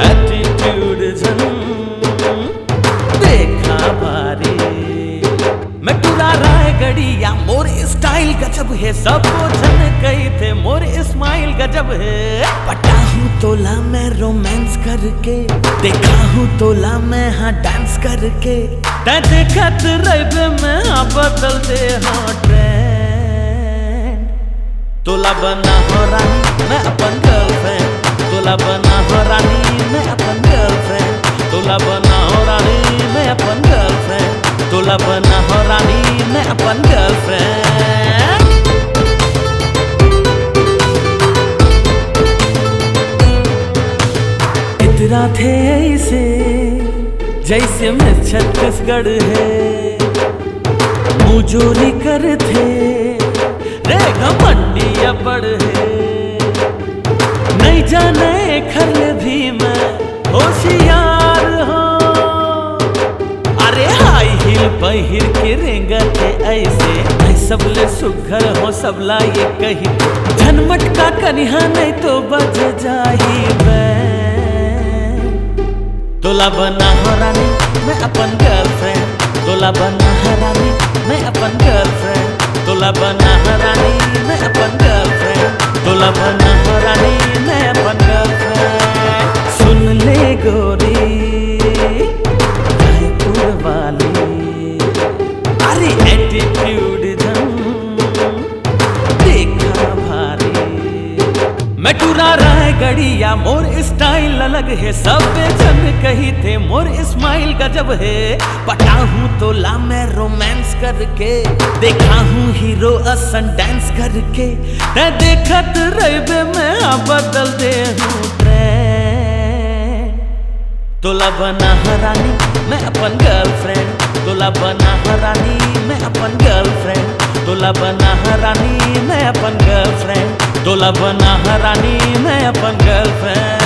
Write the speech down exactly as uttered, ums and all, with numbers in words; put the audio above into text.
Attitude झन देखा भारी। मैं टूरा रायगढ़िया, मोर स्टाइल गजब हे, सबो झन कहिथे मोर स्माइल गजब हे। पटाहूँ तोला मैं रोमांस करके, देखाहूँ तोला मैं हाँ डांस करके। तैं देखत रहिबे मैं हाँ बदल दे हाँ ट्रेंड। तोला बनाहूँ रानी मैं अपन गर्लफ्रेंड, तोला बनाहूँ रानी मैं अपन गर्लफ्रेंड, तोला बनाहूँ रानी मैं अपन गर्लफ्रेंड, तोला बनाहूँ रानी मैं अपन गर्लफ्रेंड। इतरा थे ऐसे जैसे मैं छत्तीसगढ़ हे, मुजोरी करथे रे घमंडी अबड़ हे। नहीं जाने एखर ले भी मैं होशियार हूँ। अरे हाई हील पहिर के रेंगत हे ऐसे, मैं सबले सुघर हूँ, सबला ये कही। झन मटका कनिहा नहीं तो बज जाही बे। तोला बनाहूँ रानी मैं अपन गर्लफ्रेंड, तोला बनाहूँ रानी मैं अपन गर्लफ्रेंड, तोला बनाहूँ रानी मैं अपन गर्लफ्रेंड, तोला बनाहूँ रानी मैं अपन गर्लफ्रेंड। सुन ले गोरी रायपुर वाली, अरे एटीट्यूड झन देखा भारी। मैं टूरा रायगढ़िया, मोर स्टाइल अलग हे, सबे झन कहिथे मोर स्माइल गजब हे। पटाहूँ तोला मैं रोमांस करके, देखाहूँ हीरो असन डांस करके। तैं देखत रहिबे मैं हाँ बदल दे हूँ ट्रेंड। तोला बनाहूँ रानी मैं अपन गर्लफ्रेंड, तोला बनाहूँ रानी मैं अपन गर्लफ्रेंड, तोला बनाहूँ रानी मैं अपन गर्लफ्रेंड, तोला बनाहूँ रानी मैं अपन गर्लफ्रेंड।